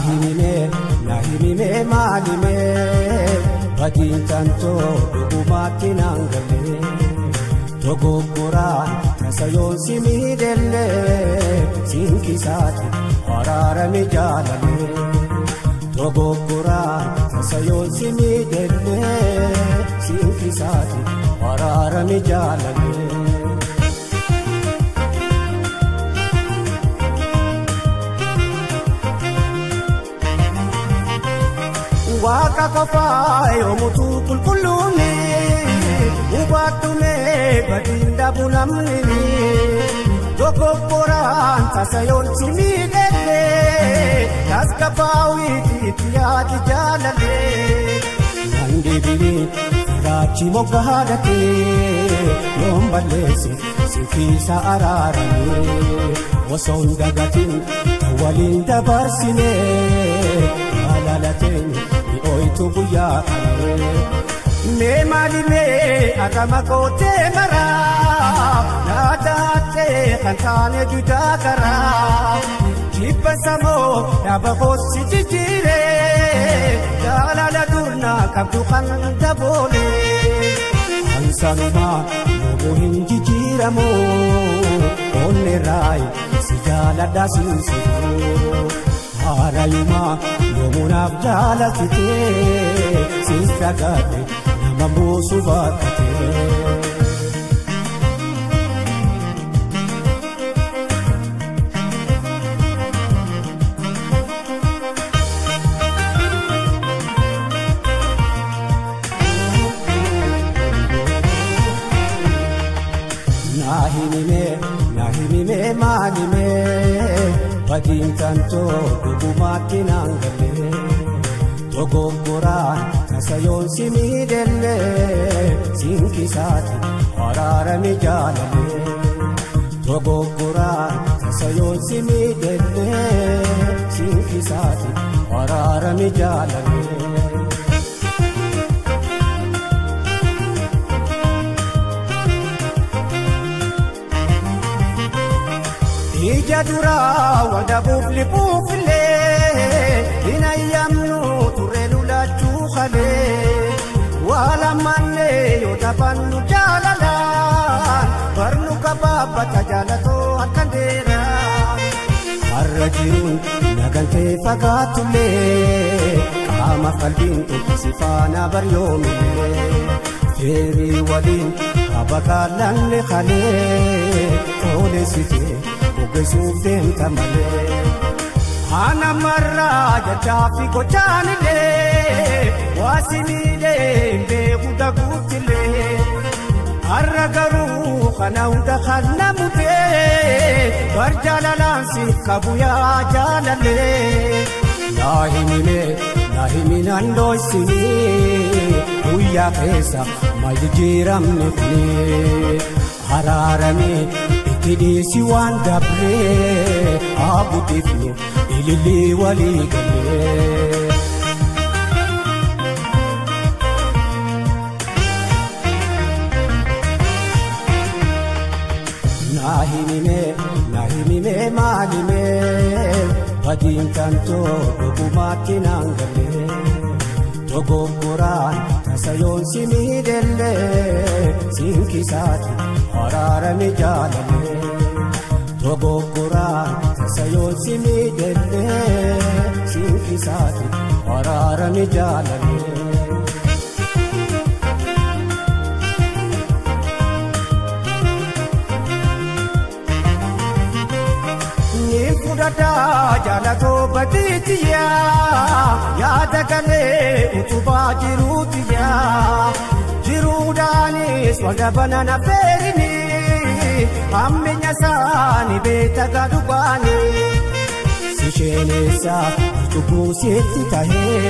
Nahimime maalime badin tanto dhugumaatti naan galle dogoggoraan tasa yoon si miidhelle siinqisaati araarame jaalale dogoggoraan tasa yoon si miidhelle siinqisaati araarame jaalale. Waaqa qofaa yoomutu qulqulluuni hubattume badiin dhabu namni dogoggoraan tasa yoon si miidhelle tasgabaawiitti yaadi jaalale. Kan deebi'ee firaachi moggaadhatee yoon balleesse si kiisa araaramee osoo hin dagatin waliin dabarsine jaalalateen. Oitu guyyaa kanee mee maalimee akkama kootee maraa naadaatee kan taane duudaa karaa jibba samoo dhaaba kooti jijjiiree jaalala durnaa qabdu kan daboolee ansanumaa yoomuu hin jijjiiramu onnee raayi si jaaladhaa siinsituu. Haarayumaa yoomuunaaf jaalatitee siis dhagaadhe nama buusu bakkatee. Naahimime maalime. Badin tanto dhugumaatti naan galle dogoggoraan tasa yoon si miidhelle siinqisaati araarame jaalale dogoggoraan tasa yoon si miidhelle siinqisaati araarame jaalale. Ija duraa wadabuuf liquufillee hin ayyamnu turre lulachuu kalee waa lammaanne yoo taphannu jaalalaan barnu kabaabbata jaalatoo harkaan dheeraa. Har'a jiruun nagantee fakkaatullee qaama qalbiin si faana baryoomillee feerii waliin habaqaalanne kalee toolessitee. Ogeessuuf deemta malee. Ana marraa jechaa fi gochaanillee waasi miidhee hin beeku daguutillee. Har'a garuu kana hunda kan namutee bar jaalalaan si qabu yaa jaalallee. Naahiminaan dho'isinii guyyaa keessa maal jijjiiramne kuni araaramee. Hidhiisi waan dabree haguutifnu ililii walii galee. Naahimime maalime badiin tantoo dhugumaatti naan galle dogoggoraan tasa yoon si miidhelle siinqisaati araarame jaalale dogoggoraan tasa yoon si miidhelle siinqisaati araarame jaalale. Fudhadhaa jaalatoo badiitiyaa yaada galee utubaa jiruutiyaa jiruudhaanis wal banana feerini hamminya saani beekta gadhubaani si sheenessa cubbuu sitti tahee.